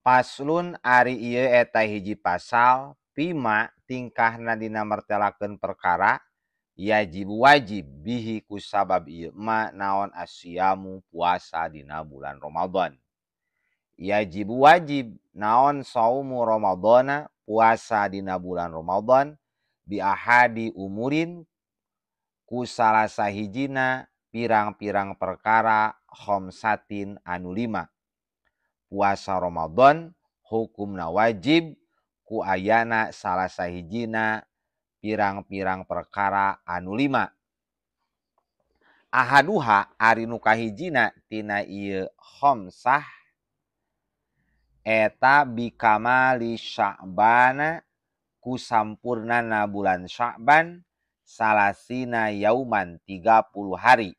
Paslun ari ieu eta hiji pasal pima tingkahna dina mertelakeun perkara yajib wajib bihi ku sabab ieu ma naon asyamu puasa dina bulan Ramadan. Yajib wajib naon saumu Ramadana puasa dina bulan Ramadan bi ahadi umurin ku salah sahijina pirang-pirang perkara khamsatin anu 5. Puasa Ramadan hukumna wajib ku ayana salah sahijina pirang-pirang perkara anu 5. Ahaduha ari nu kahijina tina ieu khamsah eta bikamali Sya'bana ku sampurnana bulan Sya'ban salasina yauman 30 hari.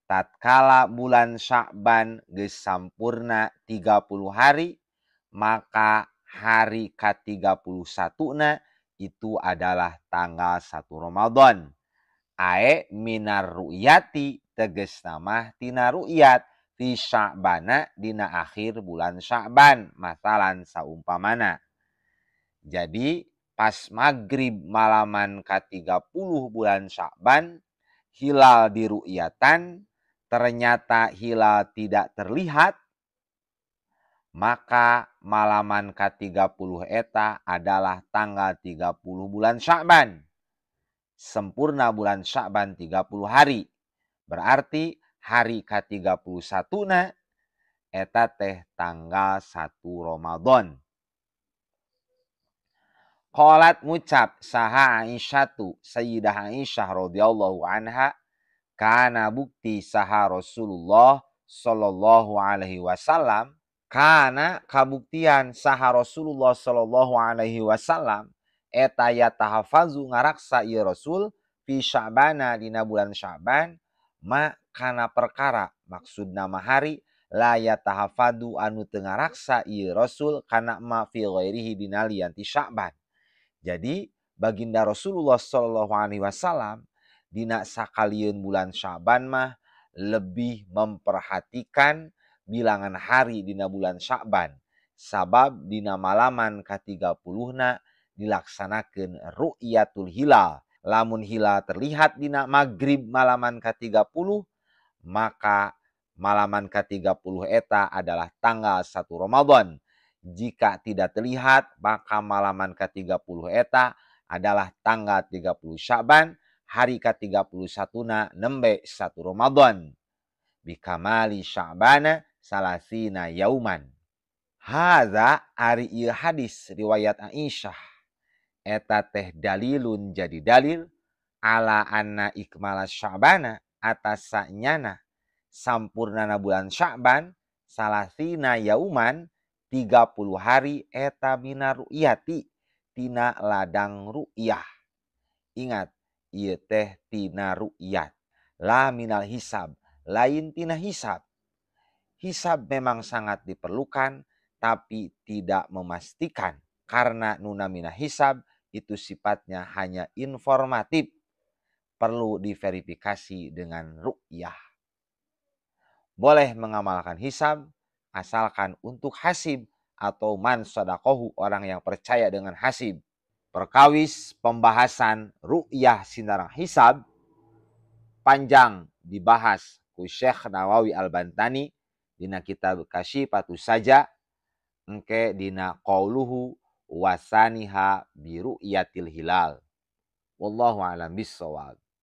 Tatkala bulan Sya'ban geus sampurna 30 hari, maka hari ke-31-na itu adalah tanggal 1 Ramadan. Ae minar ru'yati tegasna mah tina ru'yat fi Sya'bana dina akhir bulan Sya'ban masalan saumpamana. Jadi pas maghrib malaman ke-30 bulan Sya'ban hilal diru'yatan, ternyata hilal tidak terlihat, maka malaman ke-30 eta adalah tanggal 30 bulan Sya'ban. Sempurna bulan Sya'ban 30 hari. Berarti hari ke-31-na eta teh tanggal 1 Ramadan. Qalat ngucap saha Aisyatu Sayyidah Aisyah radhiyallahu anha, kana bukti saha Rasulullah sallallahu alaihi wasallam, kana kabuktian saha Rasulullah sallallahu alaihi wasallam eta yatahafazu ngaraksa ieu Rasul fi Sya'bana dina bulan Sya'ban ma kana perkara maksudna mah hari la yatahafadu anu teu ngaraksa ieu Rasul kana ma fi ghairihi dina lian ti Sya'ban. Jadi baginda Rasulullah sallallahu alaihi wasallam dina sakalieun bulan Sya'ban mah lebih memperhatikan bilangan hari dina bulan Sya'ban, sabab dina malaman ka-30-na dilaksanakeun ru'yatul hilal. Lamun hilal terlihat dina maghrib malaman ka-30, maka malaman ka-30 eta adalah tanggal 1 Ramadan. Jika tidak terlihat, maka malaman ka-30 eta adalah tanggal 30 Sya'ban, hari ka-31-na nembe 1 Ramadan. Bikamali Sya'bana salasina yauman. Hadza ari ieu hadis riwayat Aisyah eta teh dalilun jadi dalil ala anna ikmala Sya'bana atas sanyana sampurnana bulan Sya'ban salasina yauman 30 hari eta mina ru'yati tina ladang ru'yah. Ingat, ieu teh tina ru'yat, la minal hisab, lain tina hisab. Hisab memang sangat diperlukan tapi tidak memastikan, karena nunamina hisab itu sifatnya hanya informatif, perlu diverifikasi dengan ru'yah. Boleh mengamalkan hisab asalkan untuk hasib atau man sadaqahu, orang yang percaya dengan hasib. Perkawis pembahasan ru'yah sinarang hisab panjang dibahas ku Syekh Nawawi Al-Bantani dina kitab Kasyifatu Saja, engke dina qauluhu wasaniha bi ru'yatil hilal. Wallahu a'lam bissawab.